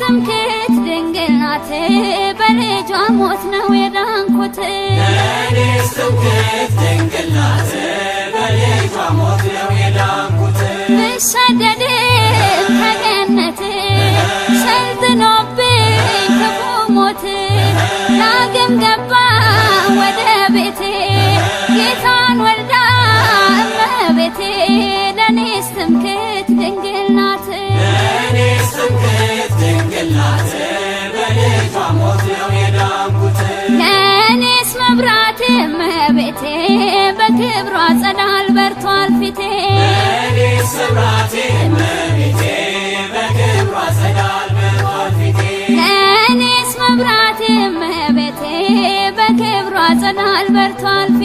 ትምክህት ድንግል ናት፣ በልጇ ሞት ነው የዳንኩት። ለእኔስ ትምክህት ድንግል ናት፣ በልጇ ሞት ነው የዳንኩት። ብሰደድም ከገነት ሰልጥኖብኝ ክፉ ሞት፣ ዳግም ገባ ወደ ቤቴ ጌታን ወልዳ እመቤቴ። ለእኔስ ትምክህት ድንግል ናት። ለእኔስ ትምክህት ድንግል ናት፣ በልጇ ሞት ነው የዳንኩት። ለእኔስ መብራቴ እመቤቴ፣ በክብሯ ጸዳል በርቷል ፊቴ። ለእኔስ መብራቴ እመቤቴ፣ በክብሯ ጸዳል በርቷል ፊቴ። ለእኔስ መብራቴ እመቤቴ፣ በክብሯ ጸዳል በርቷል ፊቴ።